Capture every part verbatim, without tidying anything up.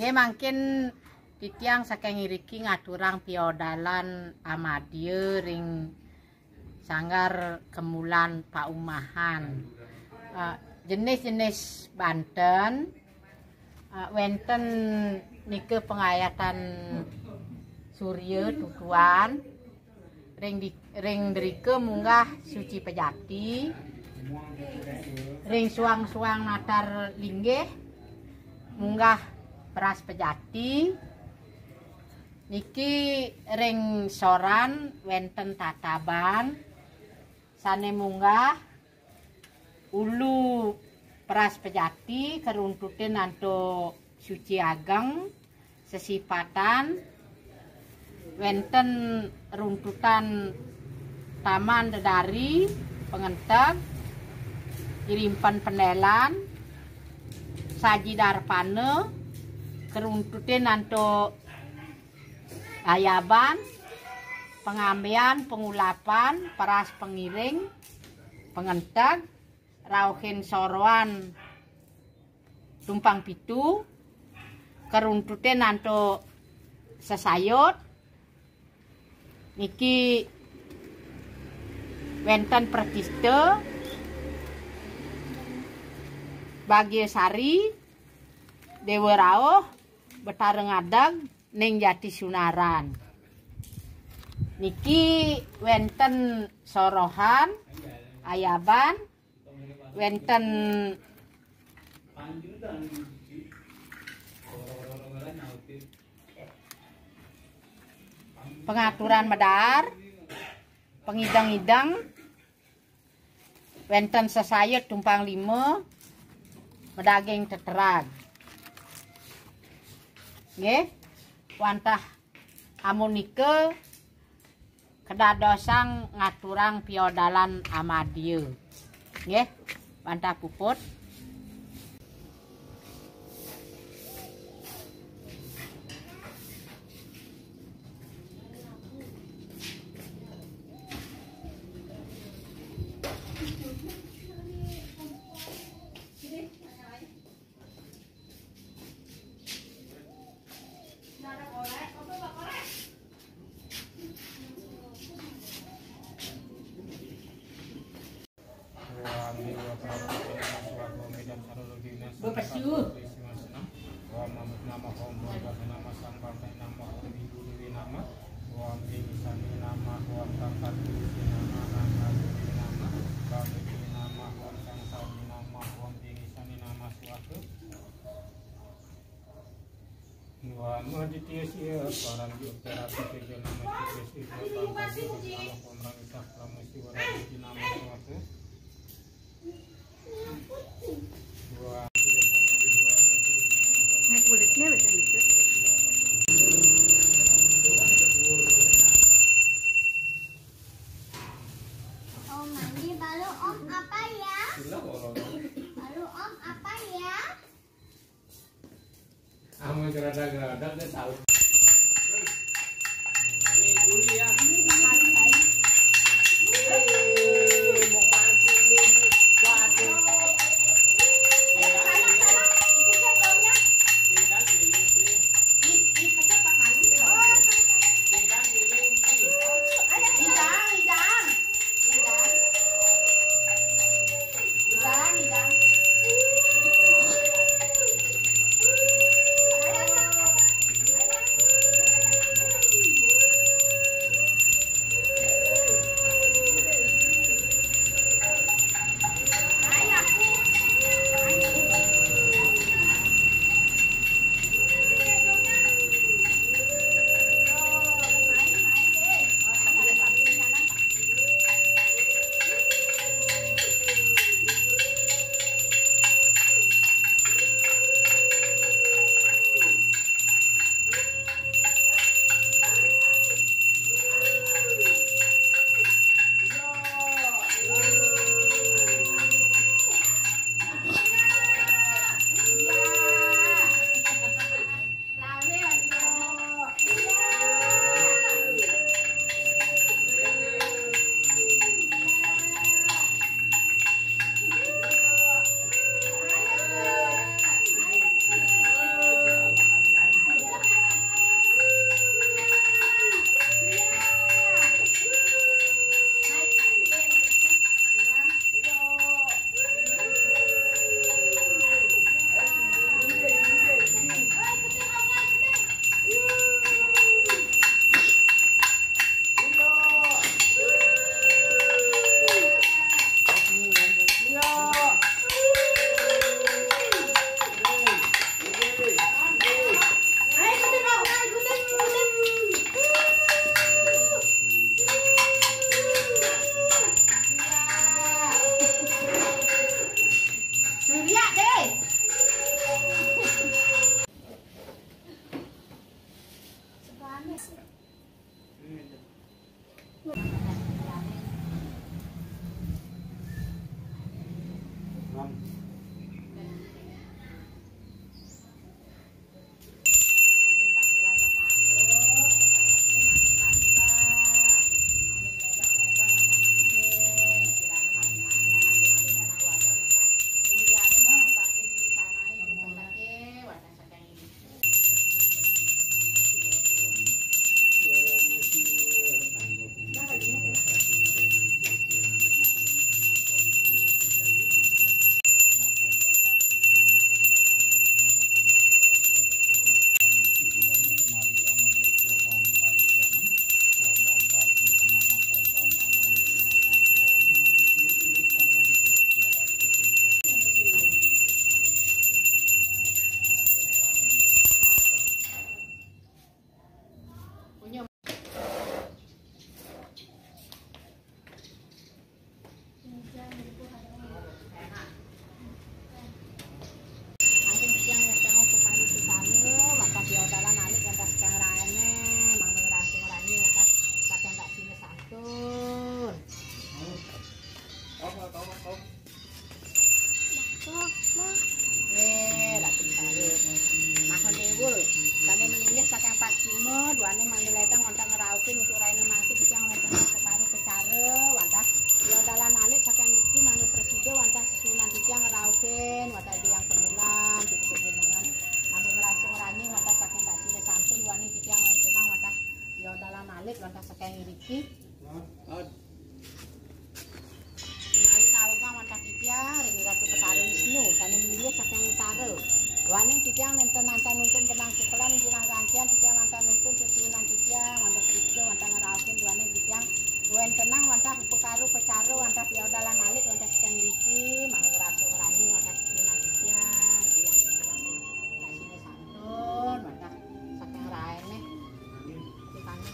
Nggih, mangkin titiang saking iriki ngaturang piodalan amadya ring Sanggar Kemulan Paumahan. Eh, jenis-jenis banten, eh, wenten nika pangayatan surya tutuan, ring di, ring drika munggah suci pejati, ring suang-suang natar linggih munggah peras pejati, niki ring soran wenten tataban sane munggah ulu peras pejati, keruntutin antuk suci ageng, sesipatan, wenten runtutan taman dedari, pengenteg, irimpen pendelan, saji darpana, keruntutin antuk ayaban, pengambian, pengulapan, peras pengiring, pengenteg, rauhin soroan tumpang pitu, keruntutin antuk sesayut, niki wenten pratista, Bagia Sari, Dewa Rauh, Betara Ngadeg, Ning Jati Sunaran. Niki wenten sorohan, ayaban, wenten pengaturan medar, pengideng-ideng, wenten sesayut tumpang lima, medaging teterag. Nggih, wantah amunika kadadosang ngaturang piodalan amadya. Nggih, wantah puput. Nama Om Bhante Nama Om Bhante Nama Sang Bhante Nama Om Ibu Dewi Nama Om Ibu Dewi Nama Om Ing Isani Nama Om Sang Sati Isi Nama Sang Sati Nama Om Bhante Nama Om Sang Sati Nama Om Ing Isani Nama Suatu. Nuan Aditya Sia Paran Yuk Terapi Tejo Nama Siti Siti Bangkaji Nama Om Rangisa Pramusi Warajiti Nama Suatu. Nah, kulitnya macam itu. Om mandi baru om apa ya? Baru om apa ya? Amun geradak-geradak dia tahu. Angkin tiang weteng suparu susana, maka piodalan alit lantas kang raene, mangga ngerasung rani lantas saking tak sini santun. Eh, Ratu Betara. Maha Dewa, sane melinggih saking pacima, duane mangga ledang wantah ngraukin untuk raina mangkin tiang wenten separuh kecara, wantah piodalan alit saking niki mangga prasida wantah sesuunan titiang ngraukin, wantah Hyang Pamulan, titiang jenengan mangga ngrasa ngranying wantah saking tak sila santun, duane titiang wentenang wantah piodalan alit wantah saking iriki. Menawi kawegah wantah titiang ring Ratu Betara Wisnu, sane melinggih saking utara. Duaning titiang nenten nanta nuntun benang sukelan, jinah gantian titiang nanta nuntun sesuunan titiang, wantah prasida wantah ngraukin duaning titiang wentenang wantah upakara upacara, wantah piodalan alit, wantah saking riki, mangga ngrasa ngranying wantah sesuunan titiang, titiang sesuunan. Tak sida santun, wantah saking raene. Titane.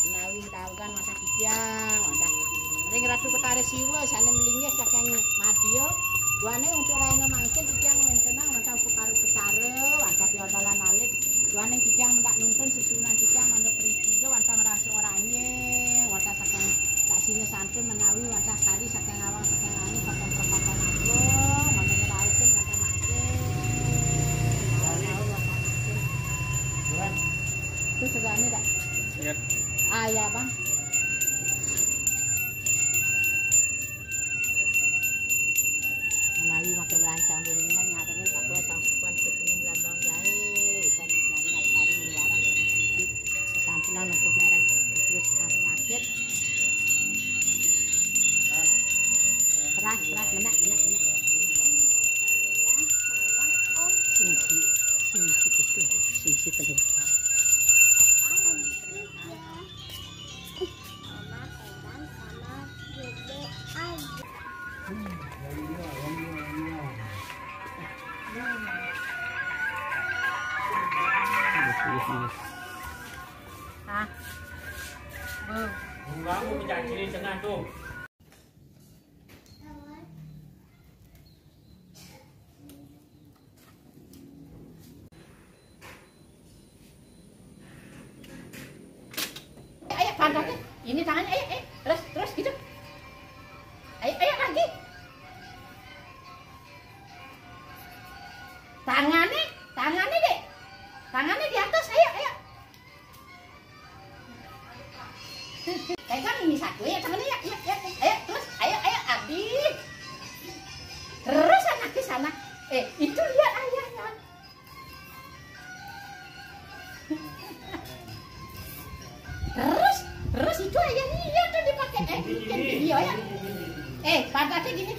Menawi madaugan wantah titiang, wantah ring Ratu Betara Siwa sane melinggih saking madya. Duane untuk raina mangkin titiang wentenang wantah upakara upacara, wantah piodalan alit. Duaning titiang mendak nuntun sesuunan titiang mangga prasida wantah ngrasa ngranying, wantah saking tak sida santun menawi wantah kari saking awang saking anu saking perempatan agung, wantah ngraukin wantah mangkin. Terus juga ini dak? Ingat. Ah ya, Bang. Menawi maka belancang dirinya nyatanya satu sangkupan kecilin gelambang jahe, bisa nyari tadi luaran sedikit kesampunan untuk merek terus penyakit. Keras, keras, menak, menak, menak. Sing si, sing si betul, sing si penumpang. Hah? Beuh. Bungamu minta ciri tengah tu. Ayo, pantatnya. Ini tangannya, ayo, ayo. Terus, terus gitu. Ayo, ayo lagi. Tangannya, tangannya, Dek. Tangannya di atas, ayo, ayo. Pegang ini satu ya, tangannya ya, ya, ya, ya. Ayo, terus, ayo, ayo, habis. Terus anak di sana. Eh, itu lihat ayahnya. Terus, terus itu ayahnya iya tuh dipakai. Eh, bikin video ya. Eh, pantatnya gini,